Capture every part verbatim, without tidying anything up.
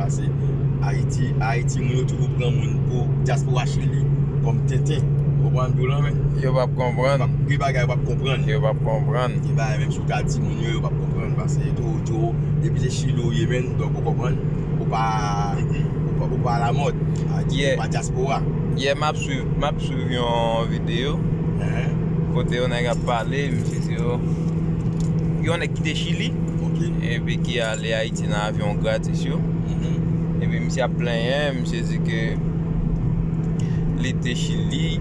Paske Ayiti, Ayiti, moun yo toujou pran moun pou dyaspora Chili kòm tenten. Ou konprann, Dolan, men? Yo p ap konprann. Gen bagay yo p ap konprann. Yo p ap konprann. Gen bagay menm si w ta di moun yo, yo p ap konprann. Paske yo toujou di w, depi se Chili ou ye, men, donk ou konprann, ou pa, ou pa, ou pa alamòd. Ayiti, ou pa dyaspora. Yè, m ap swiv, m ap swiv yon videyo kote yon nèg ap pale, misye se yon, yon nèg ki te Chili, epi ki ale Ayiti nan avyon gratis yo. Epi misye ap plenyen, misye di ke li te Chili,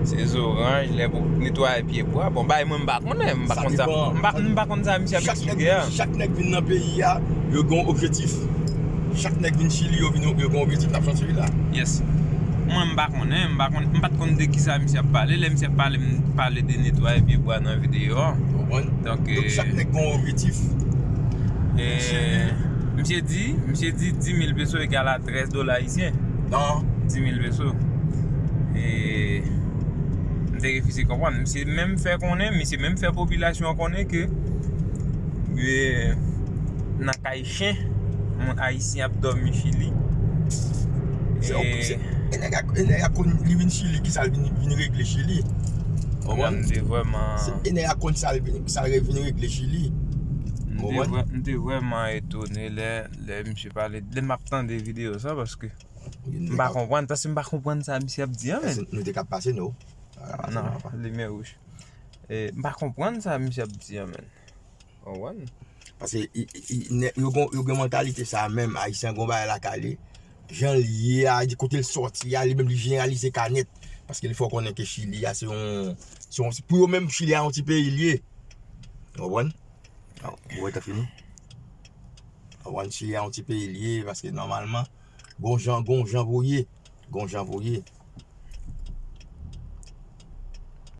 se zoranj, lè pou netwaye pye bwa. Bon, bay mwen m pa konnen, m pa konn sa. M pa, m pa konn sa misye ap eksplike a. Chak nèg vin nan peyi a, yo gen yon objektif. Chak nèg vin Chili, yo vin, yo gen yon objektif, n ap sòti la. Yes. Mwen, m pa konnen, m pa konn, m pa t konn de kisa misye ap pale. Lè misye ap pale, m pale de netwaye pye bwa nan videyo a. Ou konprann? Donk, donk, chak nèg gen yon objektif. E, misye di, misye di dis mil peso egal a trèz dola ayisyen. Non. Dis mil peso. E, m te refize konprann. Misye menm fè konnen, misye menm fè popilasyon an konnen ke, e, nan kay chen, moun ayisyen ap dòmi Chili. Se, e, se, e nèg a, e nèg a konn li vin Chili, ki sa l vin, vin regle Chili? Ou konprann? M te vrèman, se, e nèg a konn sa l vin, sa l vin regle Chili. M te vrè-, m te vrèman etone lè, lè misye pale, lè m ap tande videyo sa, paske m pa konprann, paske m pa konprann sa misye ap di an, men. Nou te k ap pase, non? Non, limyè wouj. E, m pa konprann sa misye ap di an, men. Ou konprann? Paske i, i, i, nè-, yo gon, yo gen mantalite sa menm, Ayisyen gon bagay lakay li. Jan l ye a, di kote l sòti a, li menm li jeneralize ka nèt. Paske li fè w konnen ke Chili a se yon, se yon, pou yo menm, Chili a yon ti peyi l ye. Ou konprann? Ou wè, tan fini. Ou konprann, Chili a yon ti peyi l ye, paske nòmalman, gon jan, gon jan pou ye. Gon jan pou ye.